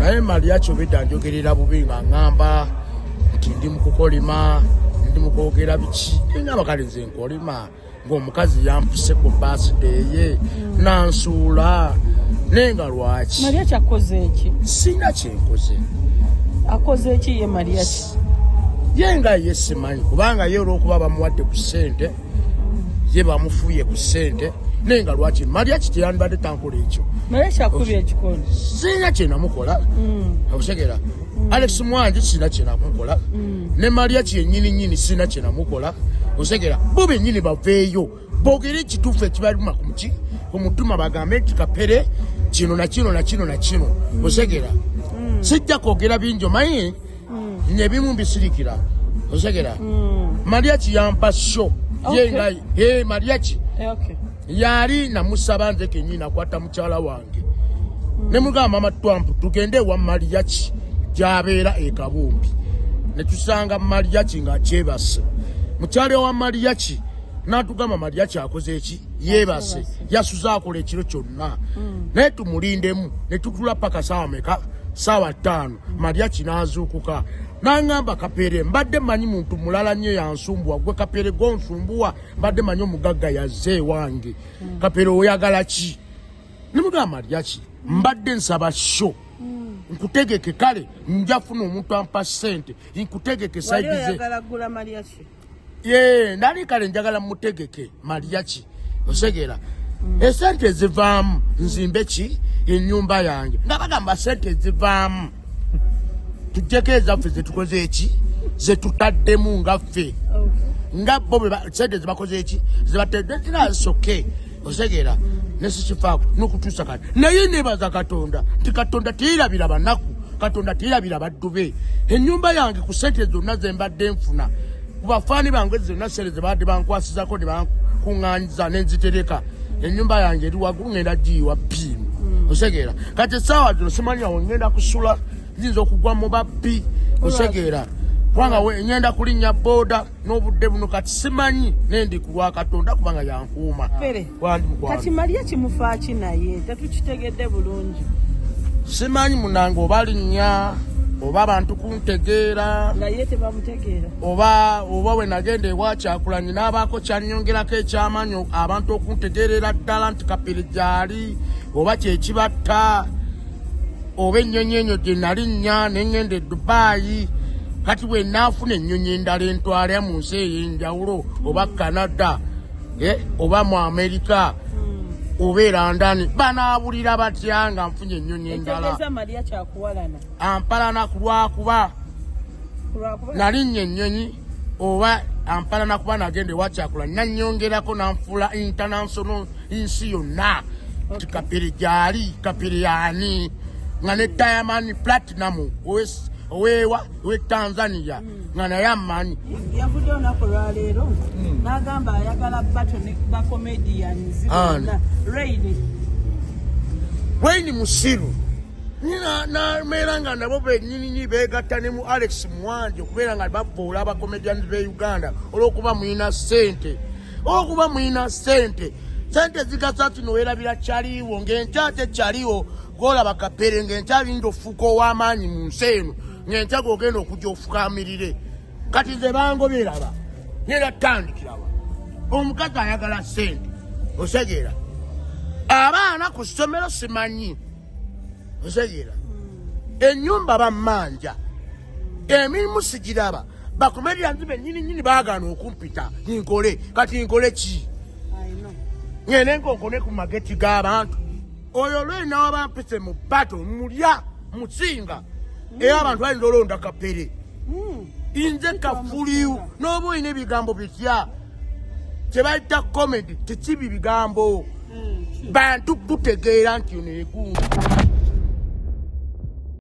Naye Mariachi obedda njogerera bubi nga ŋŋamba nti ndi mu kukolima, ndi mu kwogera biki. Ngamba kale nze nkolima ng'omukazi yampuse ku baasideyi ye nansuula, naye nga lwaki? Mariachi akoze eki? Sina kyenkoze. Akoze eki ye Mariachi? Ye nga ye simanyi, kubanga ye olw'okuba bamuwadde ku ssente, ye bamufuuye ku ssente, naye nga lwaki Mariachi teyandibadde tankola ekyo? Mariachi akubye ekikondo. Sirina kyenamukola. Okutegera Alex Mwangi sirina kyenamukola, ne Mariachi yennyini nyini sirina kyenamukola. Otegera bo bennyini baveeyo boogere ekituufu ekibaluma ku muki ku mutima, bagambe nti Kapere kino na kino na kino na kino. Otegera sijja kwogera bingi, omanyi nebimu mbisirikira. Otegera Mariachi yampa show ye nga ye Mariachi yali namusaba nze kenyini akwata mukyala wange ne mugamba, "Mama Twampu, tugende ewa Mariachi gyabeera e Kabumbi." Ne tusanga Mariachi ng'akyebase. Mukyala wa Mariachi n'atugamba Mariachi akoze eki? Yeebase, yasuze akola ekiro kyonna, naye tumulindemu. Ne tutula paka saawa meka? Saawa 5. Mariachi n'azuukuka n'aŋŋamba, "Kapere, mbadde manyi muntu mulala nnyo yansumbuwa, gwe Kapere gonsumbuwa. Mbadde manyi omugagga yazze ewange. Kapere, oyagala ki?" Nimugamba, "Mariachi, mbadde nsaba show nkutegeke. Kale nja funa omuntu ampa ssente nkutegeke." Wali side ze oyagala gula Mariachi? Ye nali kale njagala mutegeke Mariachi, osegera esente ezivaamu nzimbe ki? Ennyumba yange. Nga bagamba sente ezivaamu tujjeko ezaffe zetukoze eki? Zetutaddemu nga ffe, nga bo sente zebakoze eki? Zebatedde tinasoke. Osegeera nesikifaako nokutuusa kati. Naye nebaza Katonda nti Katonda teyerabira banaku, Katonda teyerabira baddu be. Ennyumba yange ku sente zonna zembadde nfuna ku bafaani bange, zonna sente zebadde bankwasizako ne bankuŋŋanyiza nenzitereka, ennyumba yange eri waggulu, ngenda giyiwa piimu. Osegeera kati essaawa zino simanyi awo ngenda kusula, nyinza okugwa mu babbi. Osegeera kubanga ngenda kulinnya booda n'obudde buno, kati simanyi, nendi ku lwa Katonda kubanga yankuuma. Pere. Wandi mukwano. Kati Mariachi mufaaki naye tetukitegedde bulungi. Simanyi munange, oba linnya oba abantu kuntegeera. Nga ye tebamutegeera. Oba we nagenda ewa Kyakulanyi n'abaako kyanyongerako ekyamaanyi abantu okuntegeerera ddala nti Kapere gyali, oba kyekibatta, oba ennyonyi enyo gye nalinnya ne ŋŋenda e Dubayi. Kati bwe naafuna ennyonyi endala entwala mu nsi ey'enjawulo, oba Canada, oba mu Amerika, oba e London, banaabulira batya nga nfunye ennyonyi endala? Etegeeza Mariachi akuwalana. Ampalana ku lwakuba Kulwakuba nalinnya ennyonyi, oba ampalana kuba nagenda ewa Kyakula nanyongerako nanfuula international nsi yonna nti Kapere gyali. Kapere yaani nga ne Diamond Platinum owewa owe Tanzania nga naye amanyi. Yavudde olunaku olwaleero n'agamba ayagala battle ne bacomedians Ani? bonna. Rain. Wayne musiru. Nameera nga nabo benyinini begatta ne mu Alex Mwanje okubeera nga bavoola abacomedians be Uganda olwokuba mulina ssente, olwokuba mulina ssente. Sente zigasa kino, werabira kyaliwo ng'enkya tekyaliwo. Golaba Kapere ng'enkya alinda ofuuka ow'amaanyi mu nsi eno, ng'enkya gogenda okujja ofukamirire. Kati nze bangoberaba ngenda tutandikirawa? Omukazi ayagala ssente, osegeera abaana ku ssomero simanyi, osegeera ennyumba bammanja, emirimu sigiraba. Bacomedians bennyini nyini baagaana okumpita nkole. Kati nkole ki? I know. Ngende nkonkone ku mageti g'abantu? Oyo lwena waba mpise mu battle mulya musinga, era abantu bayinza olonda Kapere. Nze kafuliu n'oba olina ebigambo bitya, kyebayita comedy tekibi bigambo, bantu kutegeera nti ono egundi.